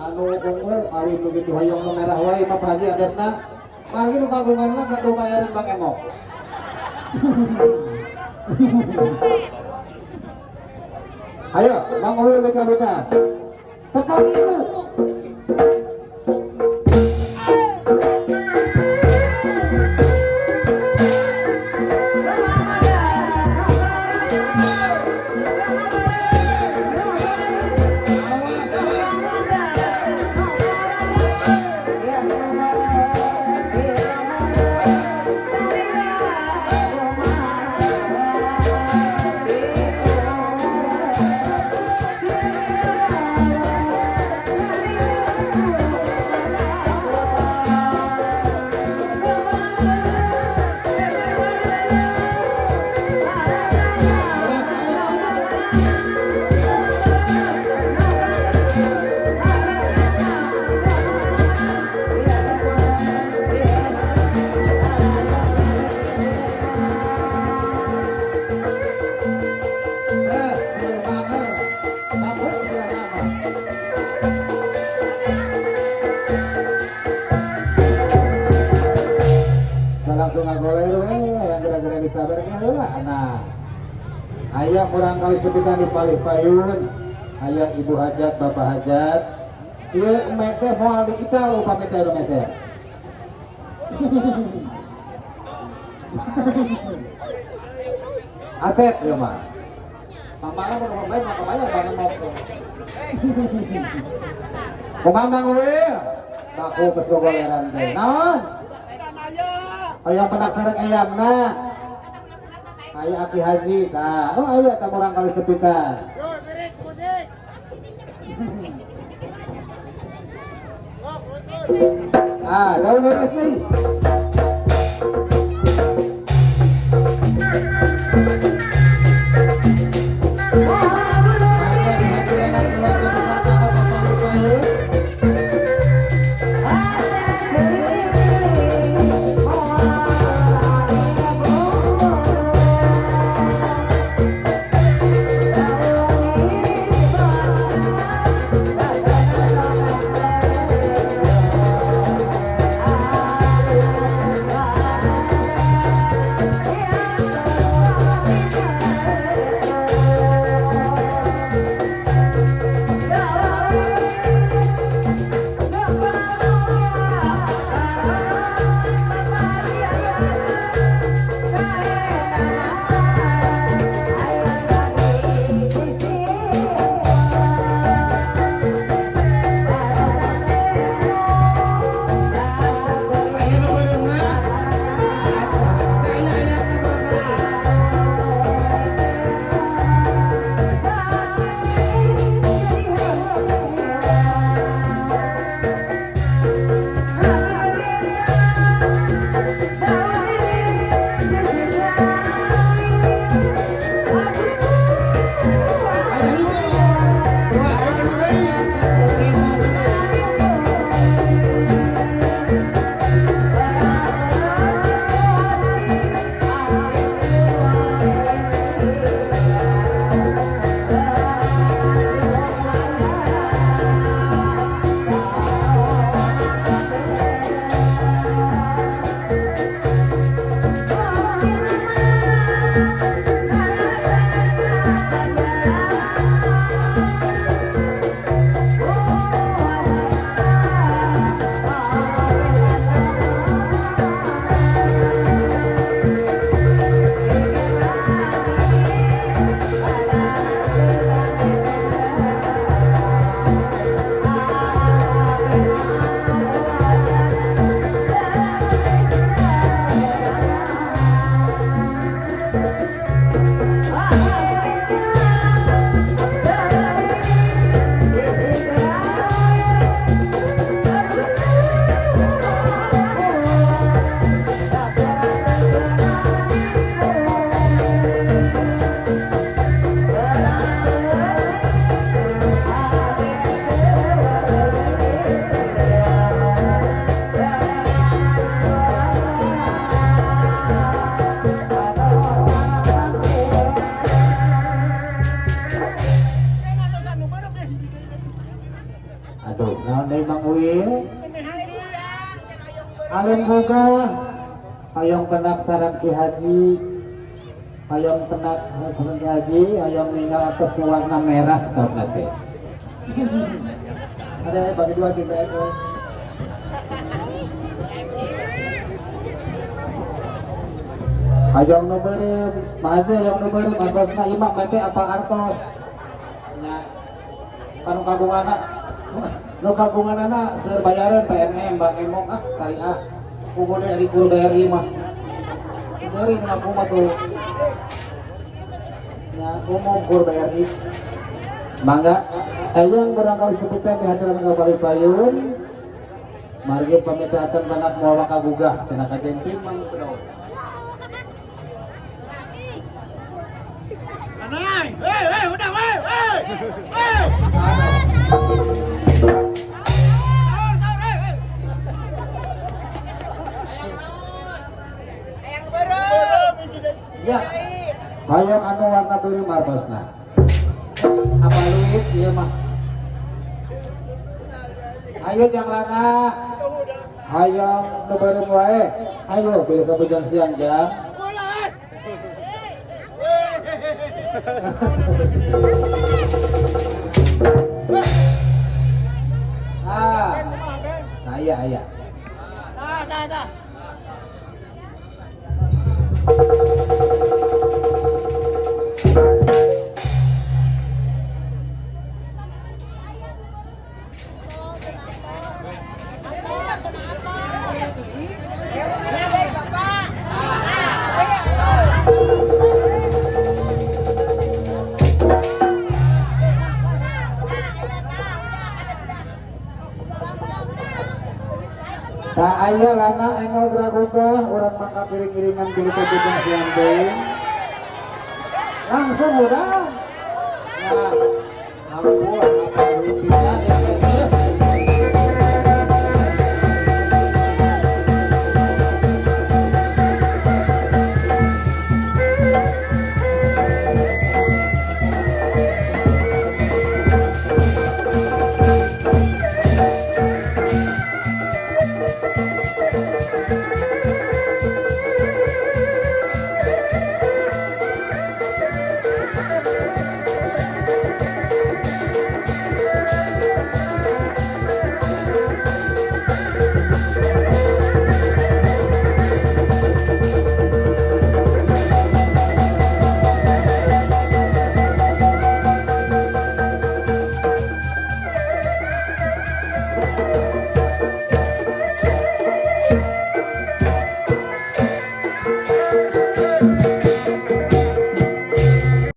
Anu ungu kawin begitu hoyong nu merah wae Pak Haji adasna. Margi nu kagunganna kadu bayarin Bang Emok. Ayo, Bang Uwil beka-beka. Tepuk dulu. Awas, awas. Awas, awas, awas. Eh, si mager. Mabuk si nama. Udah langsung ngagoler we, yang gara-gara disabar ke heula. Nah, aya kurang kali sepitan di palih payun. Aya ibu hajat, bapak hajat. Ieu emek teh moal diical upami teh nu meser. Aset ieu mah. Pamana mun bae mah kabayar Bang Emok teh. Kumaha Mang Uwil? Baku geus gogoleran teh. Naon? Hayang penak sareng ayamna. Aya Aki Haji tah. Oh aya tah murang kali sepitan. Yo, pirik musik. Ah, daun iris nih. Mangga dihadirin keluarga besar nama Bapak Lupayu. Alim gugah hayang pendak sareng Ki Haji, hayang pendak sareng Ki Haji, hayang ninggal atas nu warna merah saurna teh. Ada bagi dua kita itu. Hayang nu beureum, Pak Haji hayang nu beureum artosna ieu mah teh apa artos? Nya anu kagunganna, nu kagunganna seur bayaran PNM, Bank Emok ah syariah. Kudu ari kur BRI mah. Seuring aku mah tuh. Nya umum kur BRI. Mangga hayang barangkali sepitan di hadiran ka Palih Payun. Margi pamit acan banak moal kagugah cenah ka jenting mang bro. Anai, hei, hei, udah, hei, hei, hei. Sahur, sahur, hei, hei. Hayang beureum. Ya. Hayang anu warna beureum artosna. Apa luit sih mah? Ayo jang lana. Hayang nu beureum wae. Ayo pilih ka bujang siang jang. Ah. Nah, iya, iya. Dah, dah, dah. Bapak. Tak aya lana enggal dragugah urang mangka piring-iringan bilih ka bujang siang teuing. Langsung urang. Ya, ampun, apa duit pisan ya teh.